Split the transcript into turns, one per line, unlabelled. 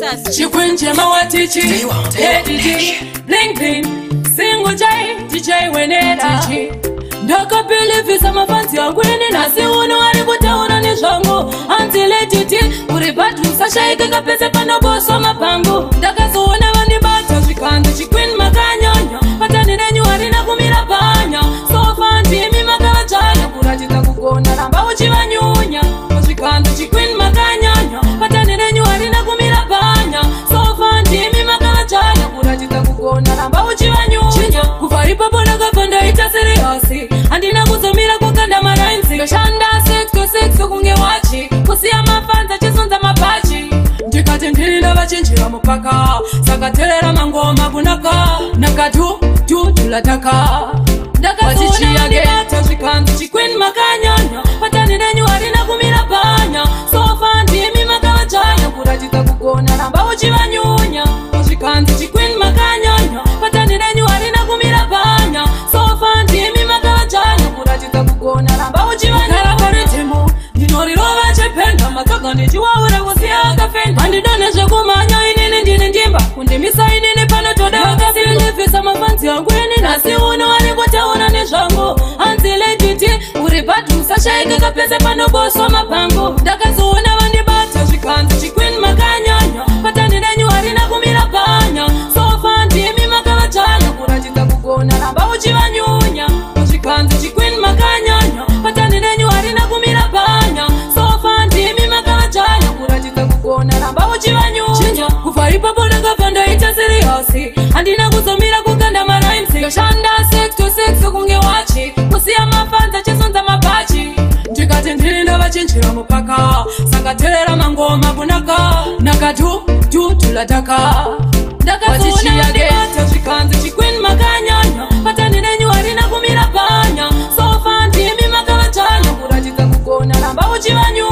Chikwinje mawatichi, ADD, bling bling, single J, DJ wenera. Ndakapilivisa mafanzi yangu ini nhasi uno ari kutaura nezvangu. Hanzi Lady T uri bad, usashaike kapese panoboswa mapangu. Ndakazoona vandibata zvikanzi, "Chiqueen, makanyanya, pattern renyu harina kumira panya. So far ndimi makavadzvanya kuratidza kugona, ramba uchivanyunya." Zvikanzi, "Chiqueen, makanyanya, pattern renyu harina kumira panya. So far ndimi makavadzvanya kuratidza kugona, ramba uchivanyunya." Kubva ipapo ndakabva ndaita serious, handina kuzomira kukanda marhymes. Ndoshanda 6 to 6 kunge wachi, kusiya mafanzi achisunza mabhachi. Ndikati ndini ndavachinjira mupaka, saka teerera mangoma kunaka nakatu tu tulataka. Ndakazoona zvikanzi, "Chiqueen, makanyanya, pattern renyu harina kumira panya. So far ndimi makavadzvanya kuratidza kugona, ramba uchivanyunya." Zvikanzi, "Chiqueen, makanyanya, pattern renyu harina kumira panya. So far ndimi makavadzvanya kuratidza kugona, ramba uchivanyunya." Paritemo ndinorirova chependa matsoka, ndichiwaura kusiya akafenda. Handidone zvekumhanya inini, ndini ndimba kundimisa inini panotoda vakasilivhisa. Mafanzi yangu ini nhasi uno ari kutaura nezvangu. Hanzi Lady T uri bad, usashaike kapese panoboswa mapangu. Ndakazoona vandibata zvikanzi, "Chiqueen, makanyanya, pattern renyu harina kumira panya. So far ndimi makavadzvanya kuratidza kugona, ramba uchivanyunya." Zvikanzi, "Chiqueen, makanyanya, pattern renyu harina kumira panya. So far ndimi makavadzvanya kuratidza kugona, ramba uchivanyunya." Kubva ipapo ndakabva ndaita serious, handina kuzomira kukanda marhymes. Ndoshanda 6 to 6 kunge wachi, kusiya mafanzi achisunza mabhachi. Ndikati ndini ndavachinjira mupaka, saka teerera mangoma kunaka nakatu tu tulataka. Ndakazoona vandibata zvikanzi, "Chiqueen, makanyanya, pattern renyu harina kumira panya. So far ndimi makavadzvanya kuratidza kugona, ramba uchivanyunya."